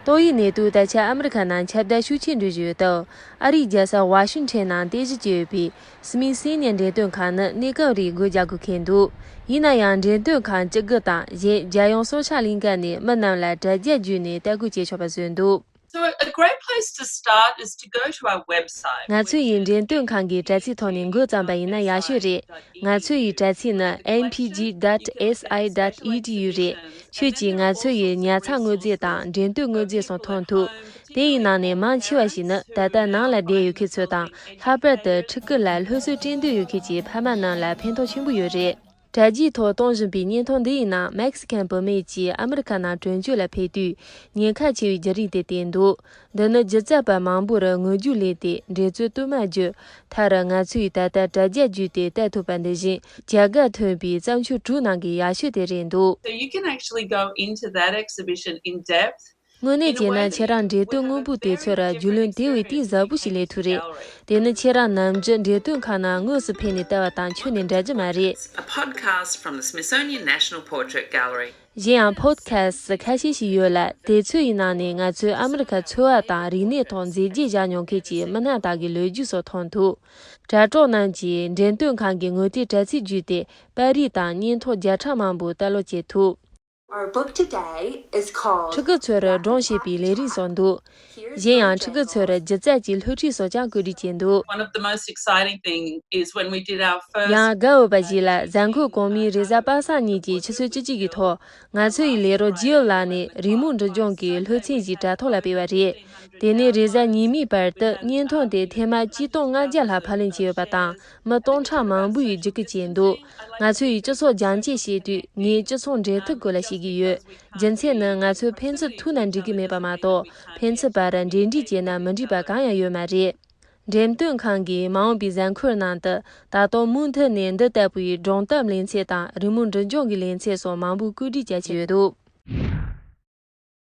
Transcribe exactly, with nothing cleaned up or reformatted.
ཏོག་དབྱིབས་ནད་དུག་ད་ཆ་ཨ་མི་རི་ཁ་ནང་ཁྱབ་གདལ་ཤུགས་ཆེ་འགྲོ་བཞིན་ཡོད་སྟབས། ཨ་རིའི་རྒྱལ་ས་ཝ་ཤིང་ཊོན་ནང་རྟེན་གཞི་བྱས་ཡོད་པའི་སྨི་སི་ནི་ཡན་འགྲེམས་སྟོན་ཁང་ནི་གནས་སྐབས་རེ་སྒོ་རྒྱག་དགོས་ཁེལ་འདུག་ཡིན་ན་ཡང་འགྲེམས་སྟོན་ཁང་བཅུ་དགུ་དང་གཞན་རྒྱལ་ཡོངས་སྲོག་ཆགས་གླིང་ག་ནས་མི་རྣམས་ལ་དྲ་རྒྱ་བརྒྱུད་ནས་ལྟ་སྐོར་བྱེད་ཆོག་པ་བཟོས་འདུག So a great place to start is to go to our website. ང་ཚོ་ཡི་འགྲེམས་སྟོན་ཁང་གི་དྲ་ཚིགས་ཐོག་ནས་འགོ་བརྩམས་པ་ཡིན་ན་ཡག་ཤོས་རེད། ང་ཚོ་ཡི་དྲ་ཚིགས་ནི་N P G dot S I dot E D U རེད། ཁྱོད་ཀྱིས་ང་ཚོ་ཡི་ཉར་ཚགས་དངོས་རྫས་དང་འགྲེམས་སྟོན་དངོས་རྫས་སོགས་མཐོང་ཐུབ། དེ་ཡི་ནང་ནས་མང་ཆེ་བ་ཞིག་ནི་ད་ལྟ་ནང་ལ་བསྡད་ཡོད་མཁན་ཚོ་དང་། ལྷག་པར་དུ་ཕྲུ་གུ་ལ་སློབ་གསོ་སྤྲད་འདོད་ཡོད་མཁན་གྱི་ཕ་མ་རྣམས་ལ་ཕན་ཐོགས་ཆེན་པོ་ཡོད་རེད། དྲ་རྒྱའི་ཐོག་གཏོང་བཞིན་པའི་བརྙན་ཐུང་འདི་ཡི་ནང་མེག་སི་ཁན་བུད་མེད་ཅིག་ཨ་མི་རི་ཁ་ནང་བྲོས་བྱོལ་ལ་ཕེབས་དུས་ཉེན་ཁ་ཆེ་བའི་བརྒྱུད་རིམ་དེ་བསྟན་འདུག་འདི་ནི་སྒྱུ་རྩལ་པ་མང་པོར་ངུ་རྒྱུ་ལས་ཏེ་འགྲན་རྩོད་བསྟུད་མར་བརྒྱུད། མཐར་ང་ཚོས་ད་ལྟ་དྲ་རྒྱ་བརྒྱུད་དེ་ལྟ་ཐུབ་པ་འདི་བཞིན་རྒྱ་གར་ཐོན་པའི་བརྩམས་ཆོས་དྲུག་ནང་གི་ཡག་ཤོས་དེ་རེད་འདུག So you can actually go into that exhibition in depth. དངོས་གནས་བྱས་ན་ཁྱེད་རང་འགྲེམས་སྟོན་དངོས་པོ་དེ་ཚོར་རྒྱུས་ལོན་དེ་བས་དེ་ཟབ་པོ་ཞིག་ལས་ཐུབ་རེད། དེ་ནི་ཁྱེད་རང་ནམ་རྒྱུན་འགྲེམས་སྟོན་ཁང་ནང་དངོས་སུ་ཕེབས་ནས་ལྟ་བ་དང་ཁྱོན་ནས་འདྲ་རྒྱུ་མ་རེད། A podcast from the Smithsonian National Portrait Gallery. གཞན་ཡང་ཕོད་ཁ་སི་ཁ་ཤས་ཤིག་ཡོད་ལ། དེ་ཚོ་ཡི་ནང་ནས་ང་ཚོས་ཨ་མི་རི་ཁ་འཚོ་བ་དང་རིག་གནས་ཐོག་མཛད་རྗེས་བཞག་མྱོང་མཁན་གྱི་མི་སྣ་དག་གི་ལོ་རྒྱུས་སོགས་མཐོང་ཐུབ། དྲ་གྲོགས་རྣམས་ཀྱིས་འགྲེམས་སྟོན་ཁང་གི་ངོ་དེབ་དྲ་ཚིགས་བརྒྱུད་དེ་པར་རིས་དང་བརྙན་ཐུང་བརྒྱ་ཕྲག་མང་པོ་ལྟ་ཀློག་བྱེད་ཐུབ། Our book today is called ཕྲུ་གུ་ཚོར་སྒྲུང་བཤད་པའི་ལས་རིམ་སོགས་འདུག་གཞན་ཡང་ཕྲུ་གུ་ཚོར་སྒྱུ་རྩལ་གྱི་སློབ་ཁྲིད་སོགས་ཀྱང་བཀོད་སྒྲིག་བྱས་འདུག One of the most exciting thing is when we did our first ཡང་དགའ་འོས་པ་ཞིག་ལ། གཟའ་འཁོར་གོང་མའི་རེས་གཟའ་པ་སངས་ཉིན་གྱི་ཆུ་ཚོད་བཅུ་གཅིག་གི་ཐོག་ང་ཚོ་ཡི་ལས་རོགས་ཇི་ཡོ་ལགས་ནས་རི་མོ་འབྲི་སྦྱོང་གི་སློབ་ཚན་ཞིག་དྲ་ཐོག་ལ་སྤེལ་བ་རེད། དེ་ནས་རེས་གཟའ་ཉི་མའི་བར་དུ་བརྙན་ཐུང་དེ་ཐེངས་མ་ཆིག་སྟོང་ལྔ་བརྒྱ་ལྷག་ཕབ་ལེན་བྱས་ཡོད་པ་དང་། མི་སྟོང་ཕྲག་མང་པོ་ཡིས་བརྒྱུད་སྐུལ་བྱས་འདུག་ང་ཚོ་ཡི་སྤྱི་ཚོགས་སྦྱང་བརྩོན་བྱེད་དུས་ངས་སྤྱི་ཚོགས་འབྲེལ་མཐུད་སྐོར་ལ་བཤད་ཀྱི་ཡོད། རྒྱུ་མཚན་ནི་ང་ཚོས་ཕན་ཚུན་ཐུག་ན་འགྲིག་གི་མེད་པ་མ་གཏོགས། ཕན་ཚུན་བར་འབྲེལ་འདྲིས་བྱས་ན་མི་འགྲིག་པ་གང་ཡང་ཡོད་མ་རེད། འགྲེམས་སྟོན་ཁང་གིས་མ་འོངས་པའི་གཟའ་འཁོར་ནང་དུ་ད་དུང་མུ་མཐུད་ནས་འདི་ལྟ་བུའི་སྒྲུང་གཏམ་ལེ་ཚན་དང་རི་མོ་འབྲི་སྦྱོང་གི་ལེ་ཚན་སོགས་མང་པོ་བཀོད་སྒྲིག་བྱ་ཆེད་ཡོད་འདུག